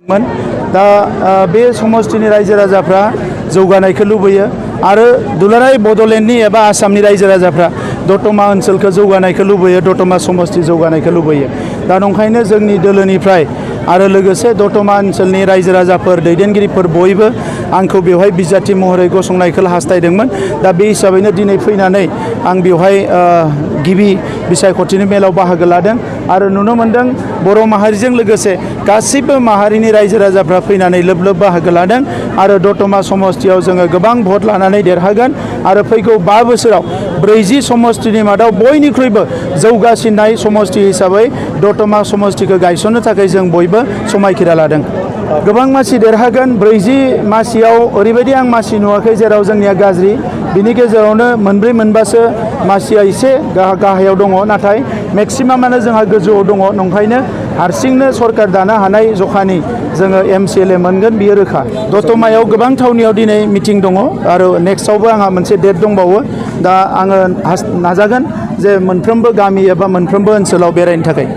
दा बे समस्तिनि रायजो राजाफ्रा जौगानायखौ लुबैयो आरो दुलाराय बड'लेण्डनि एबा आसामनि रायजो राजाफ्रा दतमा ओनसोलखौ जौगानायखौ लुबैयो, दतमा समस्ति जौगानायखौ लुबैयो। दा नंखायनो जोंनि दोलोनिफ्राय आरो लोगोसे दतमा ओनसोलनि रायजो राजाफोर दैदेनगिरिफोर बयबो आंखौ बेवहाय बिजाथि महरै गसंनायखौ हास्थायदोंमोन। दा बे हिसाबैनो दिनै फैनानै आं बेवहाय गिबि बिसायख'थिनि मेलाव बाहागो लादों आरो नुनो मोनदों बर' माहारिजों लोगोसे गासिबो माहारिनि रायजो राजाफ्रा फैनानै लोब लोब बाहागो लादों आरो दतमा समस्तियाव जोङो गोबां भट लानानै देरहागोन आरो फैगौ 5 बोसोराव 40 समस्तिनि मादाव बयनिख्रुइबो जौगासिननाय समस्ति हिसाबै दतमा समस्तिखौ गायसननो थाखाय जों बयबो समायखिरा लादों। गोबां मासि देरहागोन। 40 मासियाव ओरैबायदि आं मासि नुवाखै जेराव जोंनिया गाज्रि, बिनि गेजेरावनो मोनब्रै मोनबासो मासिया एसे गाहायाव दङ, नाथाय मेक्सिमामानो जोंहा गोजौआव दङ। नंखायनो हारसिंनो सरकार दानो हानाय जखानि जोङो MCLA मोनगोन, बियो रोखा। दतमायाव गोबां थावनियाव दिनै मिटिं दङ आरो नेक्स्टआवबो आंहा मोनसे डेट दंबावो। दा आङो नाजागोन जे मोनफ्रोमबो गामि एबा मोनफ्रोमबो ओनसोलाव बेरायनो थाखाय।